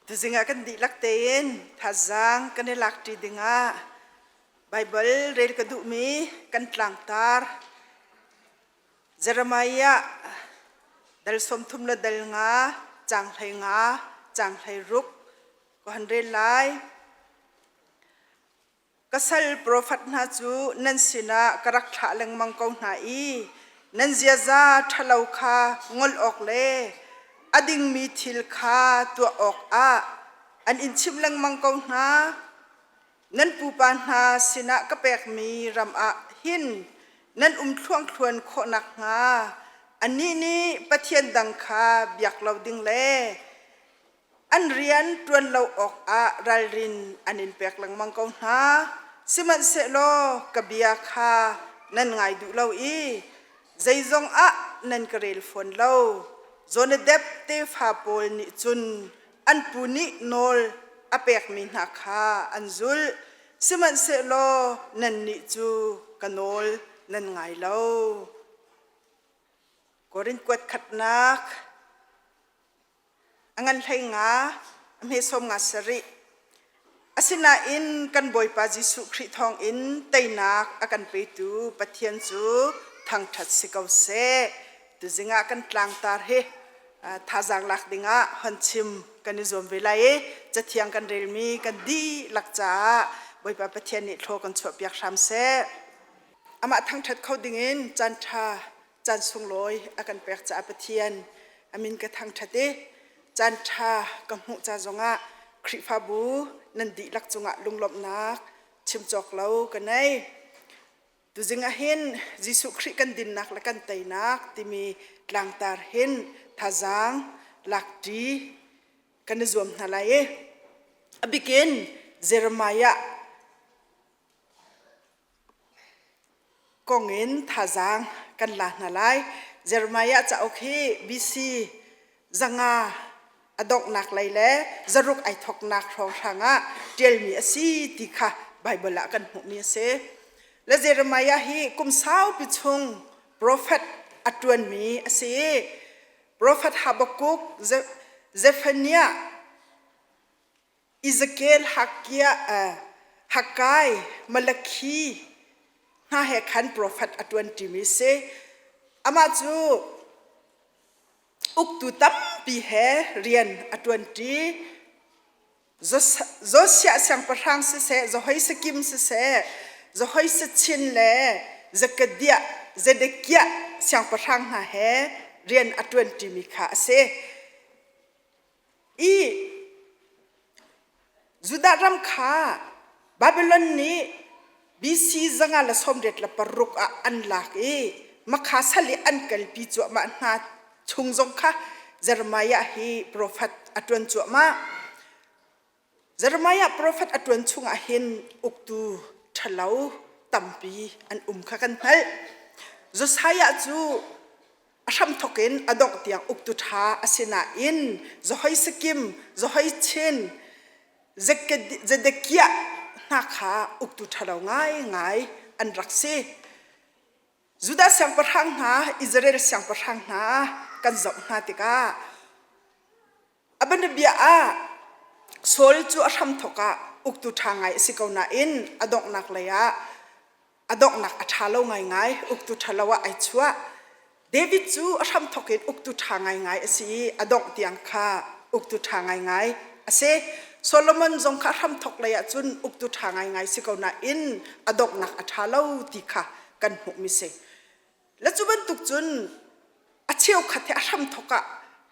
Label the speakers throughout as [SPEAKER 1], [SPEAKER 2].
[SPEAKER 1] Tuzing ah kan dihlak tein thazaang kan i lakṭi dingah Baibal rel ka duhmi kan tlangtar Jeremiah dal 30 le dal nga caang 15 caang 16 ka han rel lai. Ka sal profet hna cu nan sinah ka rak thlah lengmang ko hna i nan ziaza ṭhalo kha ngol awk le a dingmi thil kha tuah awkah an in chimh lengmang ko hna. Nan pupa hna sinah ka pekmi ram ah hin nan um thluangthluan khawh nakhnga annih nih pathian dang kha biak lo ding le An rian ṭuan lo awkah ralrin an in pek lengmang ko hna. Sihmanhsehlaw ka bia kha nan ngai duh lo i zeizong ah nan ka rel fawn lo. Jonadab tefa pawl nih cun an pu nih nawl a pekmi hna kha an zulh, sihmanhsehlaw nannih cu ka nawl nan ngai lo. Korin kuat khatnak A ngan 15, a hme 57. Asinain kan Bawipa Jesuh Khrih thawngin teinak a kan petu Pathian cu thangṭhat si ko seh. Tuzing ah kan tlangtar hi thazaang lak dingah hon chim kan i zuam ve lai i cathiang kan relmi kan dihlak caah Bawipa Pathian nih thlaw kan chuahpiak hram seh. Amah thangṭhat kho dingin caan ṭha caan sunglawi a kan pek caah Pathian a min ka thangṭhat i caan ṭha ka hmuh ca zongah Khrihfabu nan dihlak cungah lunglawmhnak chim cawk lo ka nei. Tuzing ah hin Jesuh Khrih kan dinnak le kan teinak timi tlangtar hin thazaang lakṭi kan i zuam hna lai i a bikin Jeremiah kong in thazaang kan la hna lai. Jeremiah cauk hi BC 500 a donghnak lei le zaruk ai thawknak hrawnghrang ah ṭialmi a si ti kha Baibal ah kan hmuhmi a si. Le Jeremiah hi kum saupi chung profet a ṭuanmi a si i profet Habakkuk, Zephaniah, Ezekiel, Haggai, Malakhi hna he khan profet a ṭuanṭimi a si. Amah cu uktu tampi he rian a ṭuanṭi. Josiah siangpahrang siseh, Jehoiakim siseh, Jehoiachin le Zekadiah, Zedekiah siangpahrang hna he rian a ṭuanṭimi kha a si. I Judah ram kha Babylon nih BC 586 ah an lak i Makha sal i an kalpi cuahmah hna chung zong kha Jeremiah hi profet a ṭuan cuahmah. Jeremiah profet a ṭuan chungah hin uktu ṭhalo tampi an um kha kan hngalh. Josiah cu a hramthawk in a dongh tiang uktu ṭha a si nain Jehoiakim, Jehoiachin, Zedekiah hna kha uktu ṭhalo ngaingai an rak si. Judah siangpahrang hna, Israel siangpahrang hna kan zoh hna tikah A bianabia ah Saul cu a hramthawk ah uktu ṭha ngai a si ko nain a donghnak lei ah a donghnak a ṭha lo ngaingai, uktu ṭhalo ah ai chuah. David cu a hramthawk in uktu ṭha ngaingai a si i a dongh tiang kha uktu ṭha ngaingai a si. Solomon zong kha a hramthawk lei ah cun uktu ṭha ngaingai si ko nain a donghnak a ṭha lo ti kha kan hmuhmi si. Le cu bantuk cun a cheukhat hi a hramthawk ah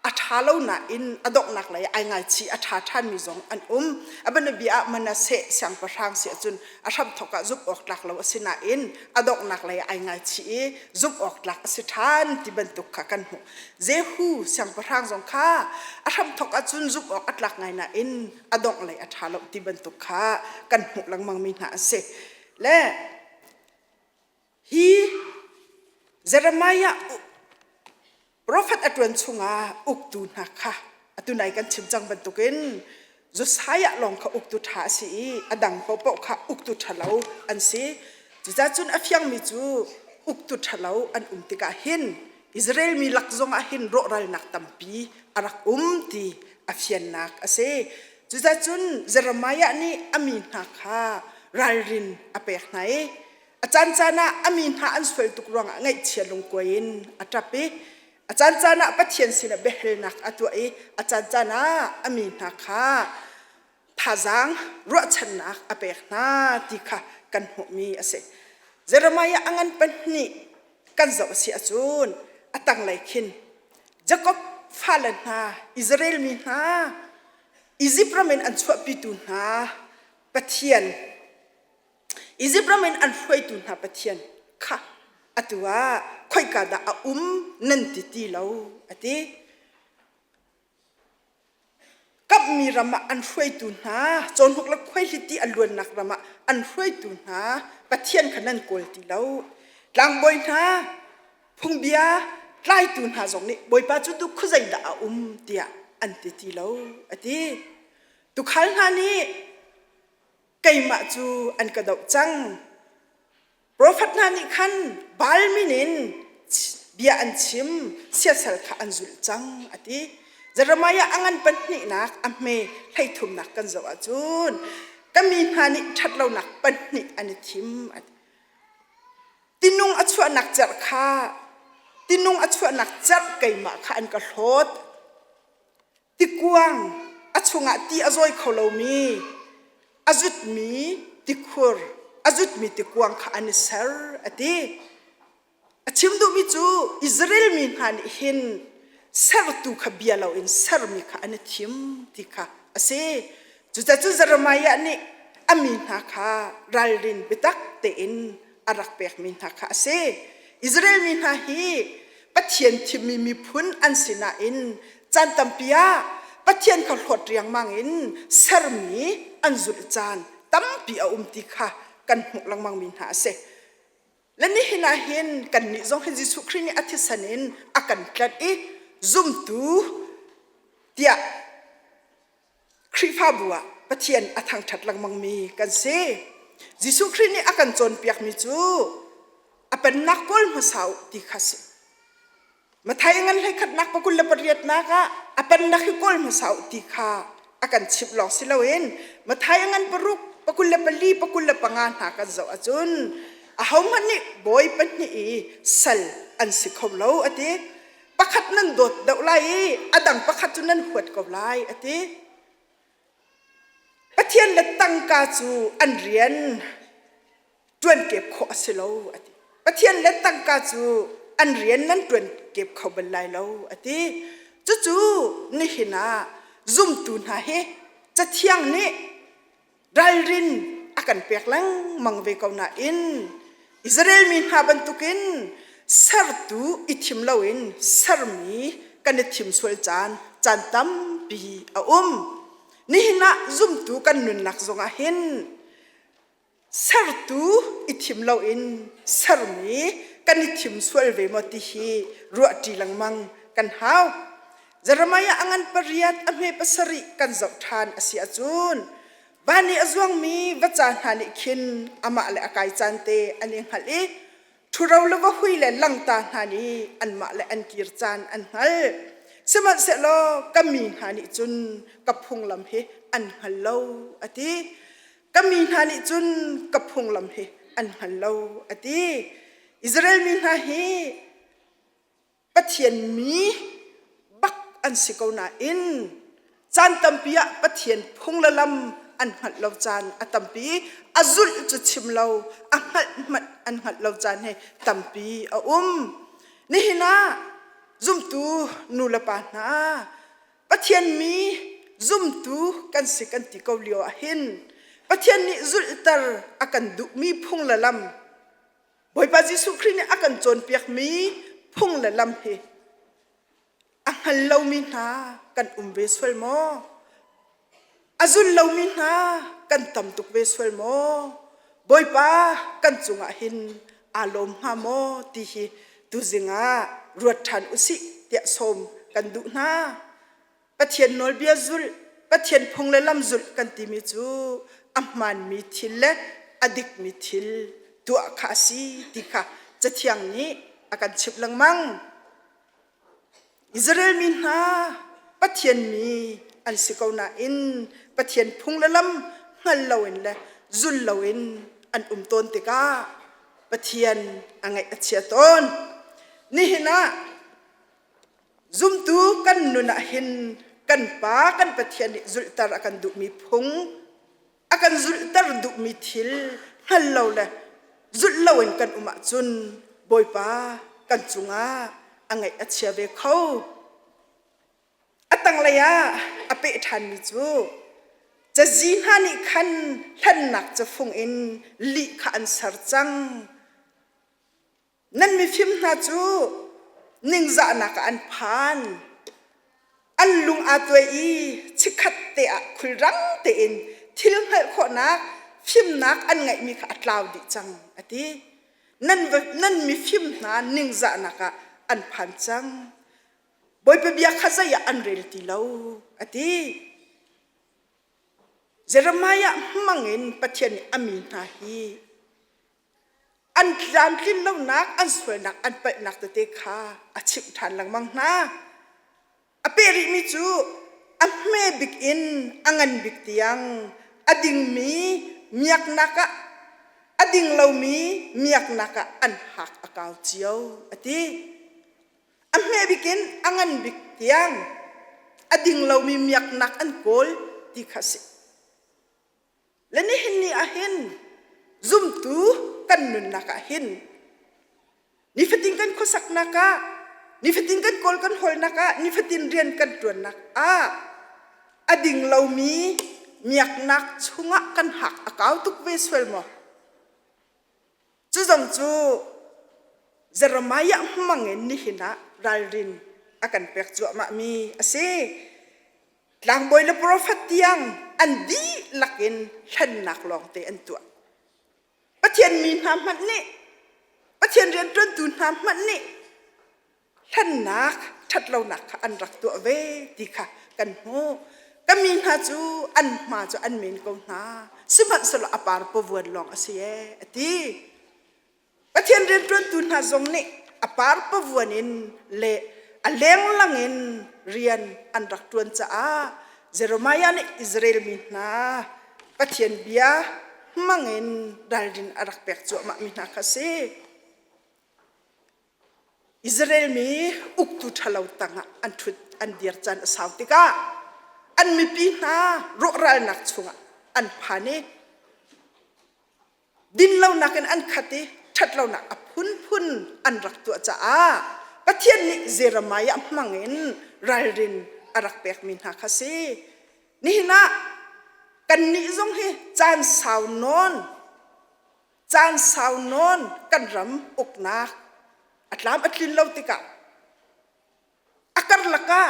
[SPEAKER 1] a ṭha lo nain a donghnak lei ai ngaichih a ṭha ṭhanmi zong an um. A bianabia ah Manasseh siangpahrang si ahcun a hramthawk ah zumh awk tlak lo a si nain a donghnak lei ai ngaichih i zumh awk tlak a si ṭhan ti bantuk kha kan hmuh. Jehu siangpahrang zong kha a hramthawk ahcun zumh awk a tlak ngai nain a dongh lei a ṭha lo ti bantuk kha kan hmuh lengmangmi hna a si. Le Hi Jeremiah profet a ṭuan chungah uktu hna kha atu nai kan chim cang bantukin Josiah lawng kha uktu ṭha a si i a dang paohpaoh kha uktu ṭhalo an si. Cucaah cun a fiangmi cu uktu ṭhalo an um tikah hin Israel mi lak zongah hin rawhralnak tampi a rak um ti a fiannak a si. Cuzacun Jeremiah nih a mi hna kha ralrin a pek hna i a caancaan ah a mi hna an sual tuk ruangah ngaihchia lungkuai in a ṭap i a caancaan ah Pathian sinah biahalnak a tuah i a caancaan ah a mi hna kha thazaang ruahchannak a pek hna ti kha kan hmuhmi a si. Jeremiah a ngan pahnih kan zoh a si ahcun a tanglei khin Jakob fale hna Israel mi hna Izipt ram in an chuahpitu hna Pathian Izipt ram in an hruaitu hna Pathian kha atu ah khoika dah a um nan ti ti lo a ti. Kamhmi ram ah an hruaitu hna, cawhnuk le khuaihliti a luannak ram ah an hruaitu hna Pathian kha nan kawl ti lo. Tlangbawi hna, phungbia tlaitu hna zong nih Bawipa cu tu khuazei dah a um tiah an ti ti lo, a ti. Tuukhal hna nih keimah cu an ka doh cang. Profet hna nih khan Baal min in bia an chim, siasal kha an zulh cang, a ti. Jeremiah a ngan pahnihnak a hme hleithumnak kan zoh ahcun ka mi hna nih ṭhatlonak pahnih an i thim, a ti. Tinung a chuahnak cerh kha tinung a chuahnak cerh keimah kha an ka hlawt. Tikuang a chungah ti a zawi kho lomi a zutmi tikhur a zutmi tikuang kha an i ser a ti. A chim duhmi cu Israel mi hna nih hin sertu kha bia loin sermi kha an i thim ti kha a si. Cucaah Jeremiah nih a mi hna kha ralrin biatak tein a rak pekmi hna kha a si. Israel mi hna hi Pathian thimmi miphun an si nain caan tampi ah Pathian kha hlawt riangmang in sermi an zulh caan tampi a um ti kha kan hmuh lengmangmi hna a si. Le nihin ah hin kannih zong hi Jesuh Khrih nih a thisen in a kan tlanh i zumtu tiah Khrihfabu ah Pathian a thangṭhat lengmangmi kan si. Jesuh Khrih nih a kan cawnpiakmi cu a pennak kawl hmasa u ti kha si. Matthai ngan hleikhatnak pakul le pariatnak ah a pennak hi kawl hmasa u ti kha a kan chimh lawng si loin Matthai ngan paruk pakul le pali pakul le panga hna kan zoh ahcun ahohmanh nih bawi pahnih i sal an si kho lo a ti. Pakhat nan dawt deuh lai i a dang pakhat cu nan huat ko lai a ti. Pathian le tangka cu an rian ṭuan kep khawh a si lo a ti. Pathian le tangka cu an rian nan ṭuan kep kho bal lai lo a ti. Cucu nihin ah zumtu hna hi Cathiang nih ralrin a kan pek lengmang ve ko nain Israel mi hna bantukin sertu i thim loin sermi kan i thim sual caan caan tampi a um. Nihin ah zumtu kan nunnak zongah hin sertu i thim loin sermi kan i thim sual ve maw ti hi ruahṭi lengmang kan hau. Jeremiah a ngan pariat a hme pasarih kan zoh ṭhan a si ahcun van i a zuangmi vaca hna nih khin amah le a kai caan te an i hngalh i ṭhuro le vahui le langta hna nih anmah le an kir caan an hngalh. Sihmanhsehlaw ka mi hna nih cun ka phunglam hi an hngal lo, a ti. Ka mi hna nih cun ka phunglam hi an hngal lo, a ti. Israel mi hna hi Pathian mi bak an si ko nain caan tampi ah Pathian phung le lam an hngalh lo caan a tampi a zulh cu chim lo a hngalh hmanh an hngalh lo caan he tampi a um nihin ah zumtu nu le pa hna Pathian mi zumtu kan si kan ti ko lio ah hin Pathian nih zulhter a kan duhmi phung le lam Bawipa Jesuh Khrih nih a kan cawnpiakmi phung le lam hi a hngal lomi hna kan um ve sual maw? A zul lomi hna kan tam tuk ve sual maw? Bawipa kan cungah hin aa lawm hnga maw ti hi tuzing ah ruat ṭhan usih tiah sawm kan duh hna. Pathian nawlbia zulh, Pathian phung le lam zulh kan timi cu a hmaanmi thil le a dikmi thil tuah kha a si ti kha Cathiang nih a kan chimh lengmang. Israel mi hna Pathian mi an si ko nain Pathian phung le lam hngal loin le zul loin an um tawn tikah Pathian a ngaih a chia tawn. Nihin ah zumtu kan nun ah hin kan Pa kan Pathian nih zulhter a kan duhmi phung a kan zulhter duhmi thil hngal lo le zulh loin kan um ahcun Bawipa kan cungah a ngaih a chia ve kho. A tanglei ah a peh ṭhanmi cu cazi hna nih khan hlannak cafung in lih kha an ser cang. Nan mifim hna cu ningzahnak ah an phan. An lung aa tuai i chikkhat te ah khulrang tein thil hngalh khawhnak fimnak an ngeihmi kha a tlau dih cang, a ti. Nan, nan mifim hna ningzahnak ah an phan cang. Bawipa bia kha zei ah an rel ti lo, a ti. Jeremiah hmang in Pathian nih a mi hna hi an tlamtlin lonak, an sualnak, an palhnak tete kha a chimh ṭhan lengmang hna. A peh rihmi cu a hme bik in a ngan bik tiang a dingmi miaknak ah a ding lomi miaknak ah an hak a kau cio, a ti. A hme bik in a ngan bik tiang a ding lomi miaknak an kawl ti kha a si. Le nihin ni ah hin zumtu kan nunnak ah hin nifatin kan khuasaknak ah nifatin kan kawl kan hawlnak ah nifatin rian kan ṭuannak ah a ding lomi miaknak chungah kan hak a kau tuk ve sual maw? Cu zong cu Jeremiah hmang in nihin ah ralrin a kan pek cuahmahmi a si. Tlangbawi le profet tiang an dihlak in hlennak lawngte an tuah. Pathian mi hna hmanh nih, Pathian rianṭuantu hna hmanh nih hlennak, ṭhatlonak kha an rak tuah ve ti kha kan hmuh. Ka mi hna cu an hma cu an men ko hna, sihmanhsehlaw a par pavuan lawng a si ee, a ti. Pathian rianṭuantu hna zong nih a par pavuan in le a lenglang in rian an rak ṭuan caah Jeremiah nih Israel mi hna Pathian bia hmangin ralrin a rak pek cuahmahmi hna kha a si. Israel mi uktu ṭhalo tangah an ṭhut an dir caan a sau tikah an mipi hna rawhralnak chungah an phan i dinlonak in an khat i ṭhatlonak a phunphun an rak tuah caah Pathian nih Jeremiah hmangin ralrin a rak pekmi hna kha si. Nihin ah kannih zong hi caan sau nawn caan sau nawn kan ram uknak a tlam a tlin lo tikah A karlak ah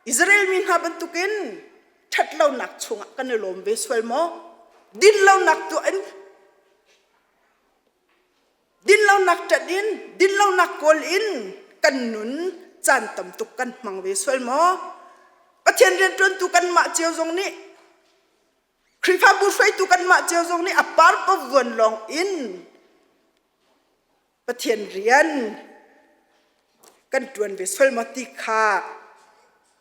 [SPEAKER 1] Israel mi hna bantukin ṭhatlonak chungah kan i lawm ve sual maw? Dinlonak tuah in dinlonak ṭanh in dinlonak kawl in kan nun caan tam tuk kan hmang ve sual maw? Pathian rianṭuantu kanmah cio zong nih Khrihfabu hruaitu kanmah cio zong nih a parpavuan lawng in Pathian rian kan ṭuan ve sual maw ti kha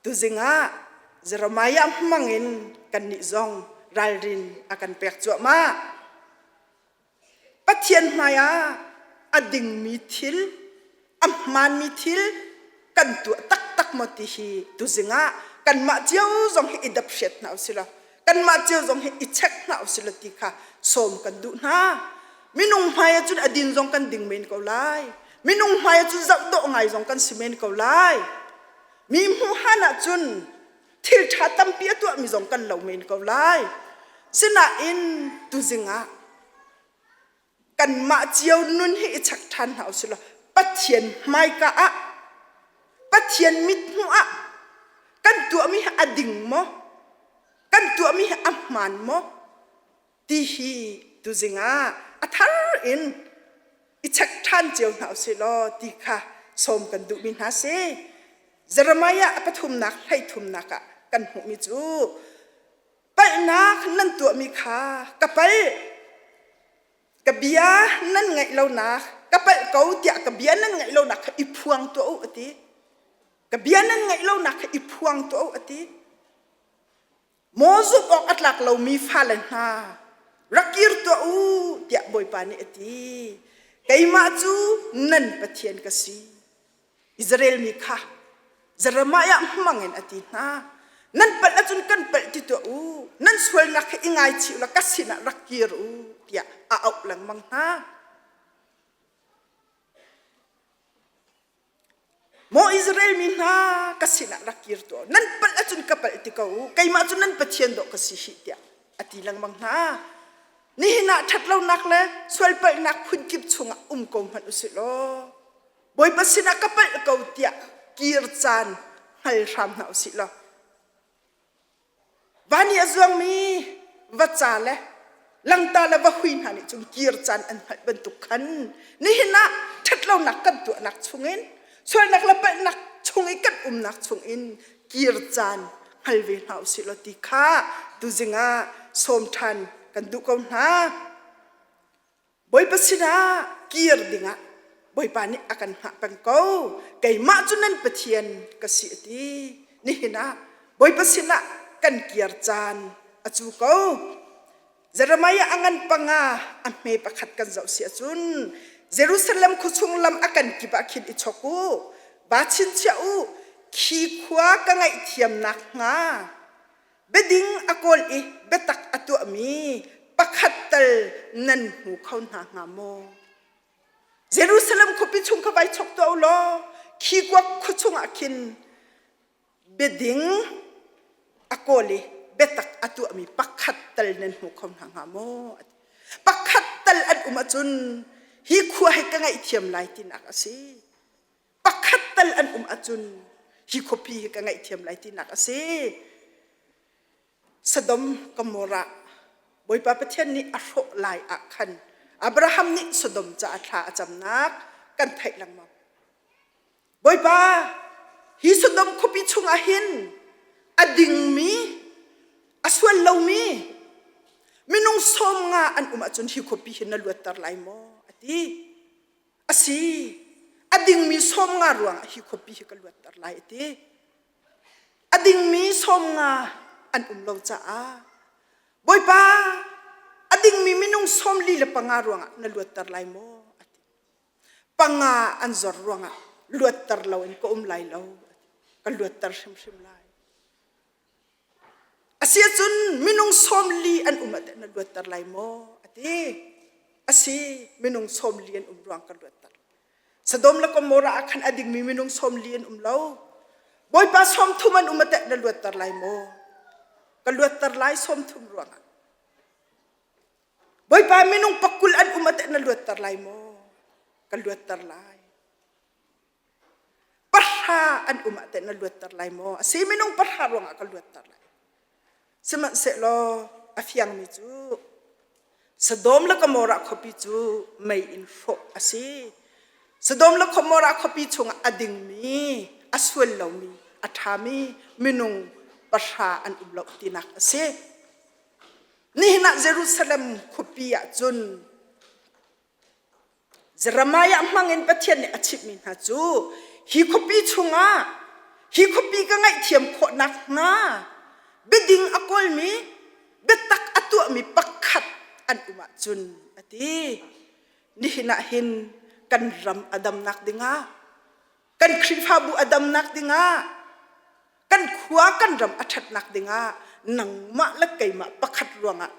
[SPEAKER 1] tuzing ah Jeremiah hmang in kannih zong ralrin a kan pek cuahmah. Pathian hmaiah a dingmi thil, a hmaanmi thil kan tuah taktak maw ti hi tuzing ah kanmah cio zong hi i dap hriat hna usih law kanmah cio zong hi i check hna usih law ti kha sawm kan duh hna. Minung hmai ah cun a din zong kan ding men ko lai. Minung hmai ah cun zoh dawh ngai zong kan si men ko lai. Mi hmuh han ah cun thil ṭha tampi a tuahmi zong kan lo men ko lai. Sinain tuzing ah kanmah cio nun hi i chek ṭhan hna usih law Pathian hmaika ah Pathian mithmuh ah kan tuahmi hi a ding maw? Kan tuahmi hi a hmaan maw? Ti hi tuzing ah a thar in i check ṭhan cio hna usih law ti kha sawm kan duhmi hna si. Jeremiah a pathumnak hleithumnak ah kan hmuhmi cu palhnak nan tuahmi kha ka palh ka bia nan ngaih lonak ka palh ko tiah ka bia nan ngaih lonak kha i phuang tuah u a ti ka bia nan ngaih lonak kha i phuang tuah u a ti. Maw zumh awk a tlak lomi fale hna, rak kir tuah u, tiah Bawipa nih a ti. Keimah cu nan Pathian ka si. Israel mi kha Jeremiah hmang in a ti hna. Nan palh ahcun kan palh ti tuah u. Nan sualnak hi i ngaichih u law ka sinah rak kir u, tiah a auh lengmang hna. Maw Israel mi hna, ka sinah rak kir tuah u. Nan palh ahcun ka palh ti ko u. Keimah cu nan Pathian dawh ka si hih tiah a ti lengmang hna. Nihin ah ṭhatlonak le sualpalhnak phunkip chungah um ko hmanh u sih law Bawipa sinah ka palh ko tiah kir caan hngal hram hna u sih law van i a zuangmi vaca le langta le vahui hna nih cun kir caan an hngalh bantuk khan nihin ah ṭhatlonak kan tuahnak chungin sualnak le palhnak chung i kan umnak chungin kir caan hngal ve hna u sih law ti kha tuzing ah sawm ṭhan kan duh ko hna. Bawipa sinah kir dingah Bawipa nih a kan hngah peng ko. Keimah cu nan Pathian ka si a ti. Nihin ah Bawipa sinah kan kir caan a cu ko. Jeremiah a ngan panga a hme pakhat kan zoh si ahcun Jerusalem khuachung lam a kan kip ah khin i chok u, ba chinchiah u, khi khua ka ngaihthiamnak hnga Biading a kawl i biatak a tuahmi pakhat tal nan hmu kho hna hnga maw? Jerusalem khuapi chung kha vai chok tuah u law khi kuak khua chungah khin biading a kawl i biatak a tuahmi pakhat tal nan hmu kho hna hnga maw? Pakhat tal an um ahcun hi khua hi ka ngaihthiam lai tinak a si. Pakhat tal an um ahcun hi khuapi hi ka ngaihthiam lai tinak a si. Sodom Gomorrah Bawipa Pathian nih a hrawh lai ah khan Abraham nih Sodom caah thla a camnak kan theih lengmang. Bawipa hi Sodom khuapi chungah hin a dingmi a sual lomi minung sawm nga an um ahcun hi khuapi hi na luatter lai maw a ti. A si, a dingmi sawm nga ruangah hi khuapi hi ka luatter lai a ti. A dingmi sawm nga an um lo caah Bawipa a dingmi minung sawm li le panga ruangah na luatter lai maw a ti. Panga an zor ruangah luatter loin ka um lai lo ka luatter hrimhrim lai. Asiahcun minung sawm li an um ah teh na luatter lai maw? A ti. Asi, minung sawm li an um ruang ka luatter. Sodom le Gomorrah ah khan a dingmi minung sawm li an um lo. Bawipa sawm thum an um ah teh na luatter lai maw? Ka luatter lai sawm thum ruangah. Bawipa minung pakul an um ah teh na luatter lai maw? Ka luatter lai. Pahra an um ah teh na luatter lai maw? A si minung pahra ruangah ka luatter lai. Sihmanhsehlaw a fiangmi cu Sodom le Gomorrah khuapi cu mei in hrawh a si. Sodom le Gomorrah khuapi chungah a dingmi, a sual lomi, a ṭhami minung pahra an um lo tinak a si. Nihin ah Jerusalem khuapi ah cun Jeremiah hmangin Pathian nih a chimhmi hna cu hi khuapi chungah hi khuapi ka ngaihthiam khawh nakhnga biading a kawlmi biatak a tuahmi pakhat an um ahcun a ti. Nihin ah hin kan ram a damnak dingah kan Khrihfabu a damnak dingah kan khua kan ram a ṭhatnak dingah nangmah le keimah pakhat ruangah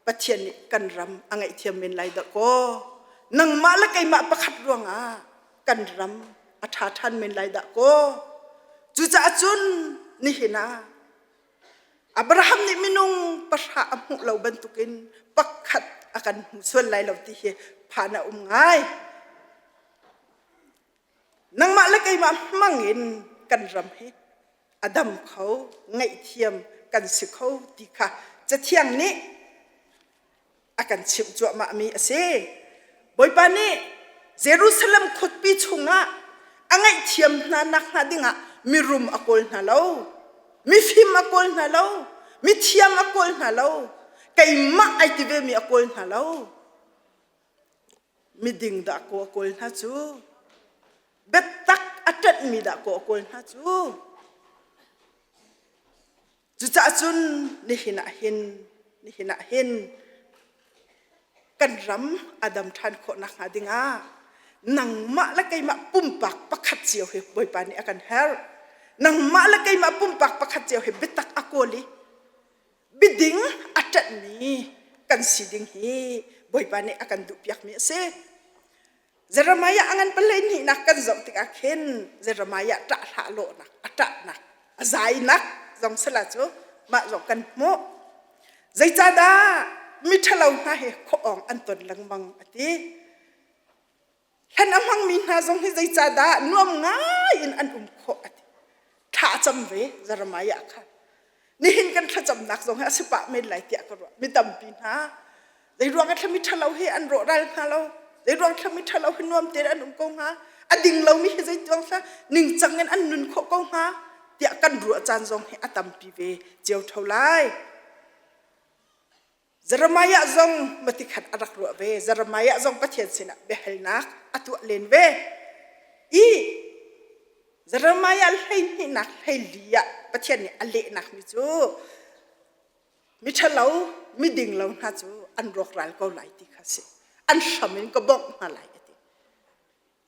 [SPEAKER 1] Pathian nih kan ram a ngaihthiam men lai dah kaw nangmah le keimah pakhat ruangah kan ram a ṭha ṭhan men lai dah kaw cucaah cun nihin ah Abraham nih minung pahra a hmuh lo bantukin pakhat a kan hmu sual lai lo ti hi phan a um ngai. Nangmah le keimah hmangin kan ram hi a dam kho, ngaihthiam kan si kho ti kha Cathiang nih a kan chimh cuahmahmi a si. Bawipa nih Jerusalem khuapi chungah a ngaihthiam hna nakhnga dingah mirum a kawl hna lo, mifim a kawl hna lo, mithiam a kawl hna lo, keimah ai ti vemi a kawl hna lo. Miding dah kaw a kawl hna cu biatak a ṭanhmi dah kaw a kawl hna cu. Cucaah cun nihin ah hin nihin ah hin kan ram a dam ṭhan khawh nakhnga dingah nangmah le keimah pumpak pakhat cio hi Bawipa nih a kan herh. Nangmah le keimah pumpak pakhat cio hi biatak a kawl i biading a ṭanhmi kan si ding hi Bawipa nih a kan duhpiakmi a si. Jeremiah a ngan palei hnihnak kan zoh tikah khin Jeremiah ṭah hlah lawhnak a ṭahnak a zainak zong sala cu mah zong kan hmuh. Zeicahdah miṭhalo hna hi khuaawng an ton lengmang a ti. Hlan a hmangmi hna zong hi zeicahdah nuam ngai in an um khawh a ti. Thla a cam ve Jeremiah kha. Nihin kan thlacamnak zong hi a si pah men lai tiah ka ruah. Mi tampi hna zei ruang ah thlami ṭhalo hi an rawhral hnga lo zei ruang thlami ṭhalo hi nuam tein an um ko hnga a ding lomi hi zei tuang hlah ningcang in an nun khawh ko hnga tiah kan ruah caan zong hi a tampi ve cio ṭho lai. Jeremiah zong matikhat a rak ruah ve. Jeremiah zong Pathian sinah biahalnak a tuah len ve. I Jeremiah hleihnihnak hleili ah Pathian nih a lehnak mi cu miṭhalo, miding lo hna cu an rawkral ko lai ti kha si. An hram in ka bawmh hna lai a ti.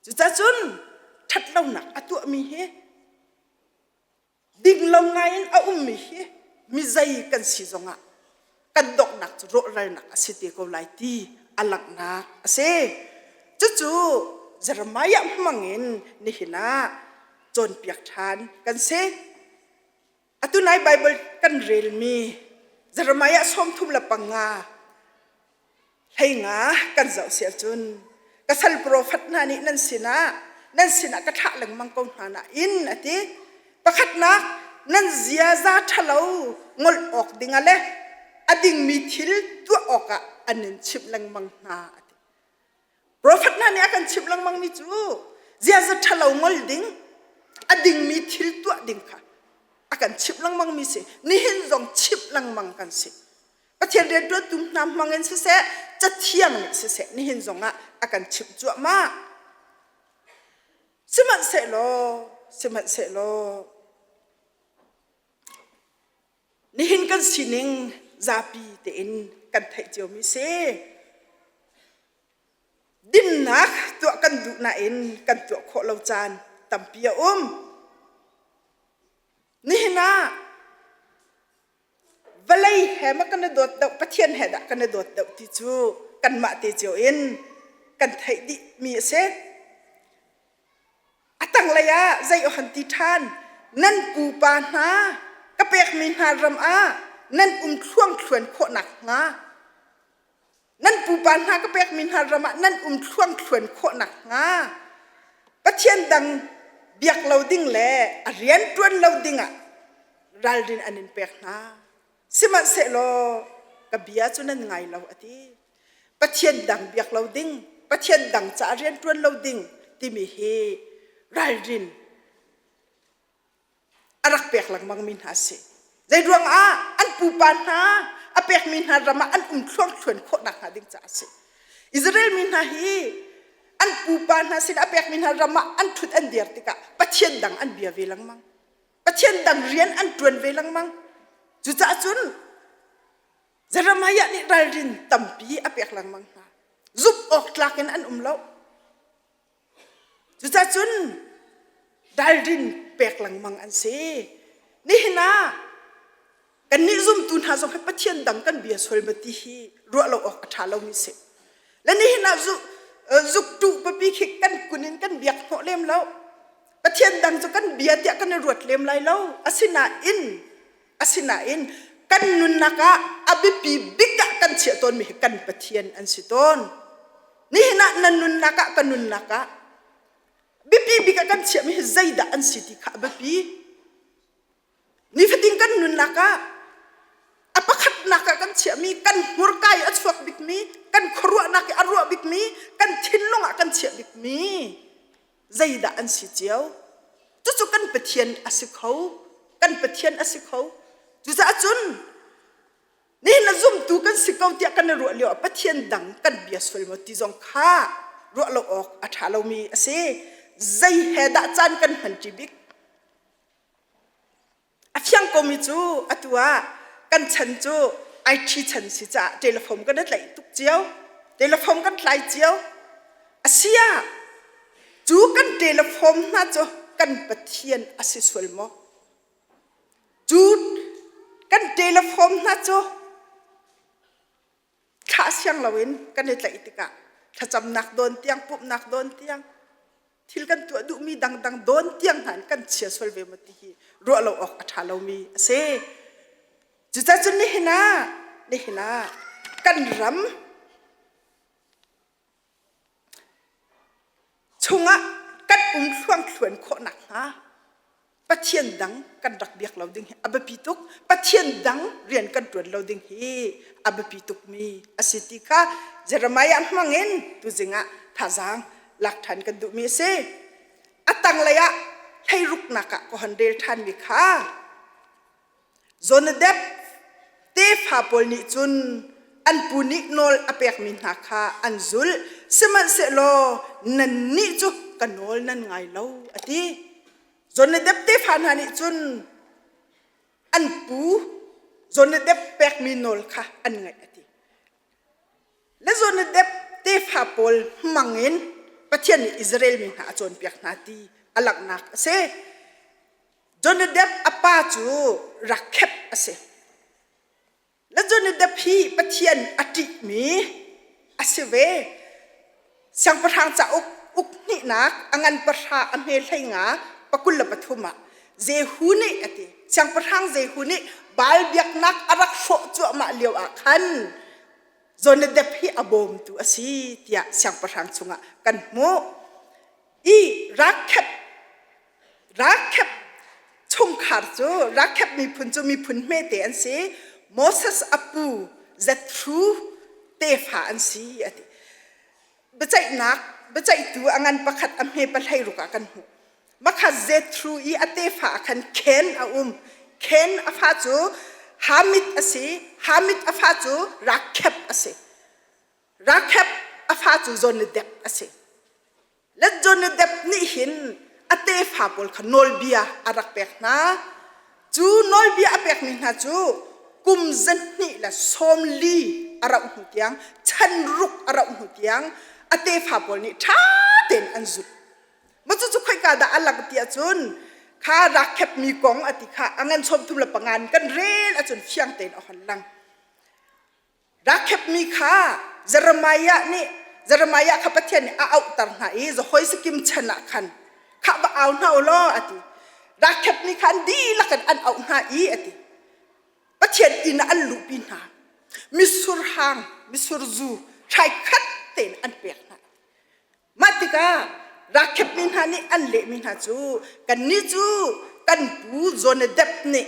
[SPEAKER 1] Cucacun ṭhatlonak a tuahmi hi Dinglo ngaiin a ummi hi mizei kan si zongah kan donghnak cu rawhralnak a si te ko lai ti a langhnak a si. Cucu Jeremiah hmangin nihin ah cawnpiak ṭhan kan si. Atu nai Baibal kan relmi Jeremiah 35 hleinga kan zoh si ahcun ka sal profet hna nih nan sinah nan sinah ka thlah lengmang ko hna nain a ti pakhatnak nan ziaza ṭhalo ngol awk dingah le a dingmi thil tuah awkah an in chimh lengmang hna a ti profet hna nih a kan chimh lengmangmi cu ziaza ṭhalo ngol ding a dingmi thil tuah ding kha a kan chimh lengmangmi si nihin zong chimh lengmang kan si Pathian rianṭuantu hna hmangin siseh, Cathiang nih siseh nihin zongah a kan chimh cuahmah. Sihmanhsehlaw, sihmanhsehlaw, nihin kan sining zapi tein kan theih ciomi si. Dinnak tuah kan duh nain kan tuah khawh lo caan tampi a um. Nihin ah Vawlei he ma kan i dawt deuh, Pathian he dah kan i dawt deuh ti cu kanmah te cio in kan theih dihmi a si. A tanglei ah zei aw han ti ṭhan, nan pupa hna ka pekmi hna ram ah nan um thluangthluan khawh nakhnga Nan pupa hna ka pekmi hna ram ah nan um thluangthluan khawh nakhnga Pathian dang biak lo ding le a rian ṭuan lo dingah ralrin an in pek hna. Sihmanhsehlaw ka bia cu nan ngai lo a ti. Pathian dang biak lo ding, Pathian dang caah rian ṭuan lo ding timi hi ralrin a rak pek lengmangmi hna a si. Zeiruang ah an pupa hna a pekmi hna ram ah an um thluangthluan khawh nakhnga ding caah a si. Israel mi hna hi an pupa hna sin a pekmi hna ram ah an ṭhut an dir tikah Pathian dang an bia ve lengmang. Pathian dang rian an ṭuan ve lengmang. Cucaah cun Jeremiah nih ralrin tampi a pek lengmang hna. Zumh awk tlak in an um lo. Cucacun ralrin pek lengmang an si. Nihin ah kannih zumtu hna zong hi Pathian dang kan bia sual ma ti hi ruah lo awk a ṭha lomi si. Le nihin ah zuktuh papi khi kan kun in kan biak hnawh lem lo. Pathian dang cu kan bia tiah kan i ruat lem lai lo. Asinain asinain kan nunnak ah a biapi bik ah kan chiah tawnmi hi kan Pathian an si tawn. Nihin ah na nunnak ah ka nunnak ah biapi bik ah kan chiahmi hi zeidah an si ti kha a biapi. Nifatin kan nunnak ah a pakhatnak ah kan chiahmi kan hmurka i a chuak bikmi kan khuaruahnak i a ruah bikmi kan thinlung ah kan chiah bikmi zeidah an si cio. Cucu kan Pathian a si kho. Kan Pathian a si kho. Cucaah cun Nihin a zumtu kan si ko tiah kan i ruah lio ah Pathian dang kan bia sual maw ti zong kha ruah lo awk a ṭha lomi a si. Zei he dah caan kan hmanṭi bik? A fiang komi cu atu ah kan chan cu IT chan si caah telephone kan i tlaih tuk cio. Telephone kan tlai cio. A si ah cu kan telephone hna cu kan Pathian a si sual maw? Cu kan telephone hna cu thlah siang loin kan i tlaih tikah thlacamnak dawn tiang pumhnak dawn tiang thil kan tuah duhmi dangdang dawn tiang hna in kan chia sual ve maw ti hi ruah lo awk a ṭha lomi a si. Cucaah cun nihin ah nihin ah kan ram chungah kan um thluangthluan khawh nakhnga Pathian dang kan rak biak lo ding hi a biapi tuk. Pathian dang rian kan ṭuan lo ding hi a biapi tukmi a si ti kha Jeremiah hmangin tuzing ah thazaang lak ṭhan kan duhmi a si. A tanglei ah hleiruknak ah ka hon rel ṭhanmi kha Jonadab tefa pawl nih cun an pu nih nawl a pekmi hna kha an zulh, sihmanhsehlaw nannih cu ka nawl nan ngai lo, a ti. Jonadab tefa hna nih cun an pu Jonadab pekmi nawl kha an ngaih a ti. Le Jonadab tefa pawl hmangin Pathian nih Israel mi hna a cawnpiak hna ti a langhnak a si. Jonadab a pa cu Rakheb a si. Le Jonadab hi Pathian a ṭihmi a si ve. Siangpahrang cauk uk hnihnak a ngan pahra a hme hlei nga pakul le pathum ah Jehu nih a ti. Siangpahrang Jehu nih Baal biaknak a rak hrawh cuahmah lio ah khan Jonadab hi a bawmtu a si tiah siangpahrang chungah kan hmuh. I Rakheb Rakheb chungkhar cu Rakheb miphun cu miphun hmete an si. Moses a pu Jethro tefa an si a ti. Biaceihnak biaceihtu a ngan pakhat a hme pahlei ruk ah kan hmuh. Makha Jethro i a tefa ah khan Ken a um. Ken a fa cu Hamid a si. Hamid a fa cu Rakheb a si. Rakheb a fa cu Jonadab a si. Le Jonadab nih hin a tefa pawl kha nawlbia a rak pek hna. Cu nawlbia a pekmi hna cu kum zahnih le 40 a rauh hnu tiang, chan ruk a rauh hnu tiang a tefa pawl nih ṭha tein an zulh. Mah cucu khoika dah a lang ti ahcun kha rakhepmi kong a ti kha a ngan 35 in kan rel ahcun fiang tein a hon lang. Rakhepmi kha Jeremiah nih Jeremiah kha Pathian nih a auhter hna i Jehoiakim chan ah khan khah va au hna u law a ti. Rakhepmi kha an dihlak in an auh hna i a ti. Pathian inn ah an luhpi hna. Mitsur hang, mitsur zu hrai khat tein an pek hna. Mah tikah rakhepmi hna nih an lehmi hna cu kannih cu kan pu Jonadab nih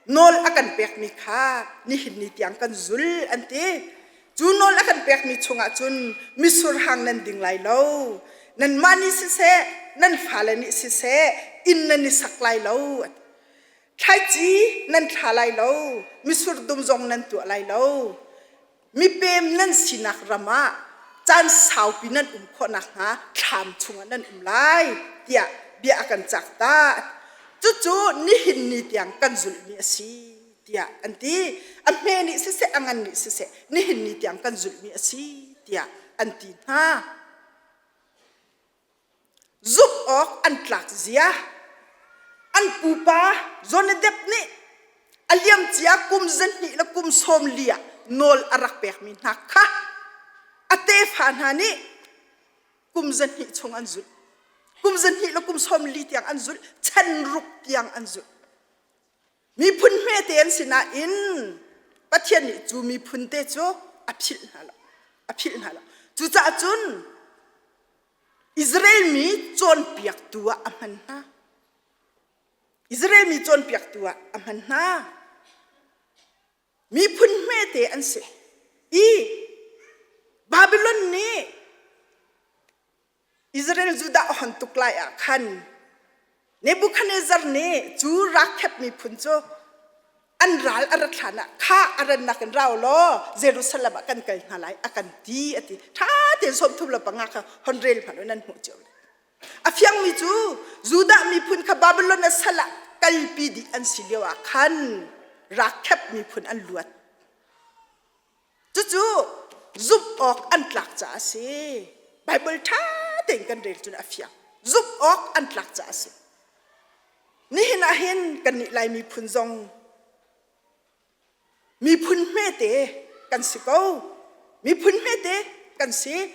[SPEAKER 1] nawl a kan pekmi kha nihin ni tiang kan zul an ti. Cu nawl a kan pekmi chungah cun mitsur hang nan ding lai lo, nanmah nih siseh, nan fale nih siseh, inn nan i sak lai lo. Thlaici nan thla lai lo, mitsur dum zong nan tuah lai lo. Mipem nan sinak ram ah caan saupi nan um khawh nakhnga thlam chungah nan um lai tiah bia a kan cak ta. Cucu nihin ni tiang kan zulhmi a si tiah an ti. A hme nih siseh, a ngan nih siseh, nihin ni tiang kan zulhmi a si tiah an ti hna. Zumh awk an tlak zia. An pupa Jonadab nih a liamcia kum zahnih le kum 40 ah nawl a rak pekmi hna kha a tefa hna nih kum zahnih chung an zulh. Kum zahnih le kum 40 tiang an zulh, chan ruk tiang an zulh. Miphun hmete an si nain Pathian nih cu miphun te cu a philh hna lo. A philh hna lo. Cucaah cun Israel mi cawnpiaktu ah a hman hna. Israel mi cawnpiaktu ah a hman hna. Miphun hmete an si. I Babylon nih Israel Judah a hon tuk lai ah khan Nebuchadnezzar nih cu Rakheb miphun cu an ral a rat hlan ah kha a rannak in rau law Jerusalem ah kan kal hna lai a kan ti a ti. Ṭha tein 35 kha hon rel hmanh nan hmuh cio. A fiangmi cu Judah miphun kha Babylon a sal ah. kalpi dih an si lio ah khan Rakhep miphun an luat. Cucu zumh awk an tlak caah a si. Bible ṭha tein kan rel cun a fiang. Zumh awk an tlak caah a si. Nihin ah hin kannih Lai miphun zong miphun hmete kan si ko. Miphun hmete kan si.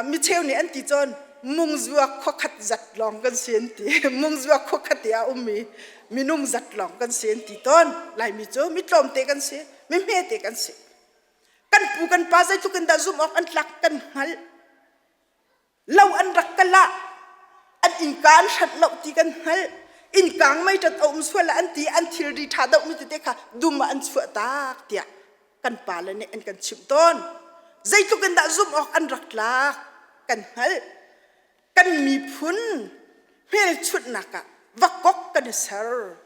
[SPEAKER 1] Micheu nih an ti cun mungzuak khuakhat zat lawng kan si an ti. Mungzuak khuakhat i a ummi minung zat lawng kan si an ti tawn. Laimi cu mi tlawmte kan si, mi hmete kan si. Kan pu kan pa zeitluk in dah zumh awk an tlak kan hngalh. Lo an rak kal ah an innka an hranh lo ti kan hngalh. Innkang meiṭat a um sual ah an ti an thilri ṭha deuhmi tete kha dum ah an chuah tak tiah kan pale nih an kan chimh tawn. Zeitluk in dah zumh awk an rak tlak kan hngalh. Kan miphun hmelchunhnak ah vakok kan i ser.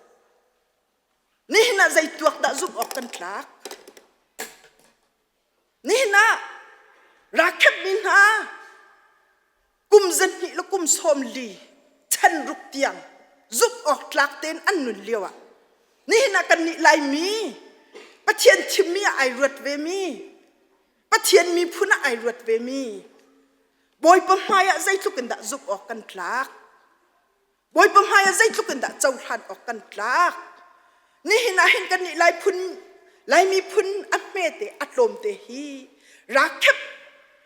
[SPEAKER 1] Nihin ah zei tuak dah zumh awk kan tlak? Nihin ah rakhepmi hna kum zahnih le kum 40 chan ruk tiang zumh awk tlak tein an nun lio ah nihin ah kannih Laimi Pathian thimmi ah ai ruat vemi Pathian miphun ah ai ruat vemi Bawipa hmai ah zeitluk in dah zumh awk kan tlak? Bawipa hmai ah zeitluk in dah cohlan awk kan tlak? Nihin ah hin kannih Lai phun Laimi phun a hmete a tlawmte hi rakhep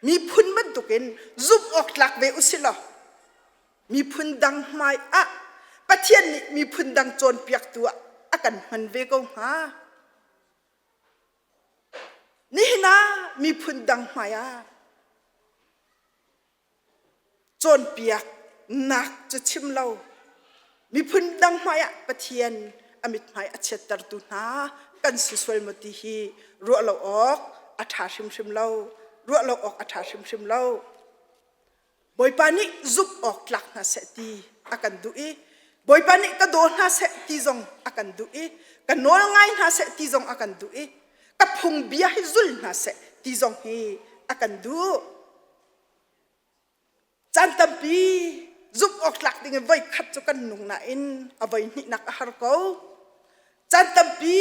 [SPEAKER 1] miphun bantukin zumh awk tlak ve usih law miphun dang hmai ah Pathian nih miphun dang cawnpiaktu ah a kan hman ve ko hnga. Nihin ah miphun dang hmai ah Cawnpiaknak cu chim lo, miphun dang hmaiah Pathian a mithmai a chiattertu hna kan si sual maw ti hi ruah lo awk a ṭha hrimhrim lo. Ruah lo awk a ṭha hrimhrim lo. Bawipa nih zumh awk tlak hna seh ti a kan duh i Bawipa nih ka daw hna seh ti zong a kan duh i ka nawl ngai hna seh ti zong a kan duh i ka phungbia hi zul hna seh ti zong hi a kan duh. Caan tampi zumh awk tlak ding in voi khat cu kan nung nain a voi hnihnak a har ko. Caan tampi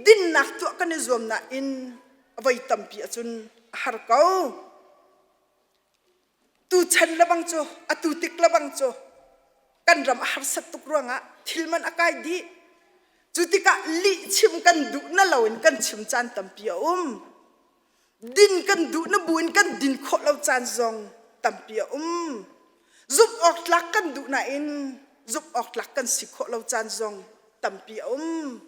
[SPEAKER 1] dinnak tuah kan i zuam nain a voi tampi ahcun a har ko. Tuchan lebang cu atu tik lebang cu kan ram a harsat tuk ruangah thil man a kai dih. Cu tikah lih chim kan duh na loin kan chim caan tampi a um. Din kan duh na bu in kan din khawh lo caan zong tampi a um. Zumh awk tlak kan duh nain zumh awk tlak kan si khawh lo caan zong tampi a um.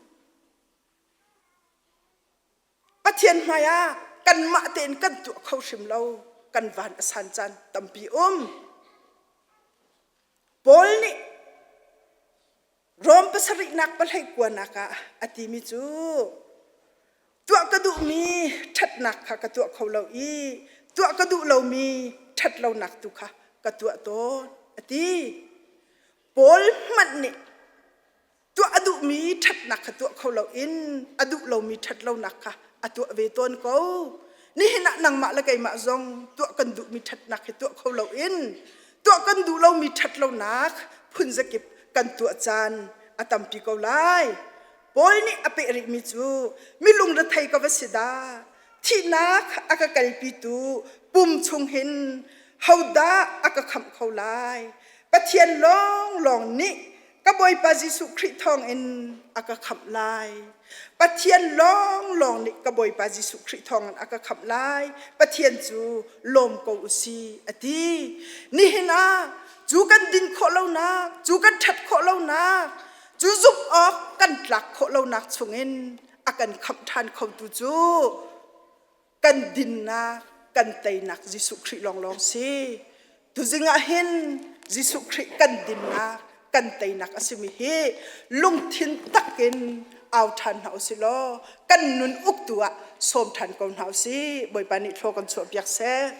[SPEAKER 1] Pathian hmai ah kanmah tein kan tuah kho hrim lo, kan van a san caan tampi um. Paul nih Rom pasarihnak pahlei kuanak ah a timi cu tuah ka duhmi ṭhatnak kha ka tuah kho lo i tuah ka duh lomi ṭhatlonak tu kha ka tuah tawn a ti. Paul hmanh nih tuah a duhmi ṭhatnak kha tuah kho loin a duh lomi ṭhatlonak kha a tuah ve tawn ko. Nihin ah nangmah le keimah zong tuah kan duhmi ṭhatnak hi tuah kho loin tuah kan duh lomi ṭhatlonak phunzakip kan tuah caan a tampi ko lai. Paul nih a peh rihmi cu mi lungrethei ka va si dah thihnak a ka kalpitu pum chung hin hodah a ka khamh kho lai Pathian lawnglawng nih ka Bawipa Jesuh Khrih thawngin a ka khamh lai. Pathian lawnglawng nih ka Bawipa Jesuh Khrih thawngin a ka khamh lai. Pathian cu lawm ko u si a ti. Nihin ah cu kan din khawh lonak, cu kan ṭhat khawh lonak, cu zumh awk kan tlak khawh lonak chungin a kan khamh ṭhan khotu cu kan dinnak kan teinak Jesuh Khrih lawnglawng si. Tuzing ah hin Jesuh Khrih kan dinnak kan teinak a simi hi lungthin takin au ṭhan hna usih law kan nun uktu ah sawm ṭhan ko hna usih. Bawipa nih thlaw kan chuahpiak seh.